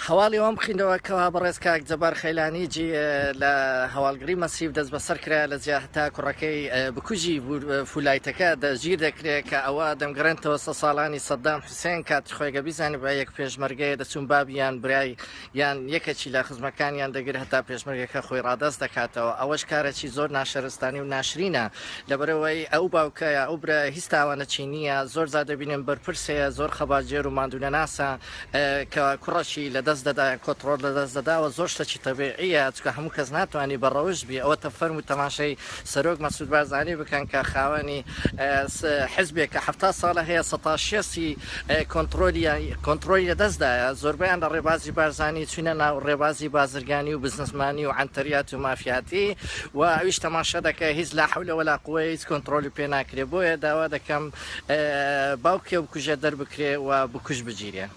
هەواڵی وام بخیندەوە کەوا بەڕێز کاک جەبار خەیلانی جی لە هەواڵگری مەسیف دەست بەسەر کرا لە جیا هەتا کوڕەکەی بکوژی فولایتەکە دەستگیر دەکرێت کە ئەوە دەمگەڕێنتەوە سە ساڵانی سەدام حوسێن کاتی خۆیگە بیزانی بە یەک پێشمەرگەیە دەچوون بابیان برای یان یەکەکی لە خزمەکانیان دەگر هەتا پێشمەرگەکە خۆی ڕادەست دەکاتەوە ئەوەش کارەکی زۆر ناشەرستانی و ناشرینە لەبەرئەوەی ئەو باوکە یا ئەو برایە هیچ تاوانەکی نییە زۆر جار دەبینن بەرپرس هەیە زۆر خەباتگێر و ماندوونەناسە کە کوڕەکی لەدەست دەدا یان کۆتڕۆڵ لەدەست دەدا و زۆر شتەکی تەبیعیە چونکە هەموو کەس ناتوانی بە ڕەوشت بی ئەوەتە فەرموو تەماشای سەرۆک مەسعود بارزانی بکەن کە خاوەنی حزبێکە 70 ساڵە هەیە سەتا شێستی کۆنتڕۆلی کۆنتڕۆلی لەدەستدایە زۆربەیان لە ڕێبازی بارزانی چوینە ناو ڕێبازی بازرگانی و بزنسمانی و عەنتەریات و مافیاتی و ئەویش تەماشا دەکە هیچ لا حەولە وەلا قوە هیچ کۆنتڕۆلی پێ ناکرێ بۆیە داوا دەکەم باوکێ بکوژە دەربکرێ و بکوژ بگیرێ.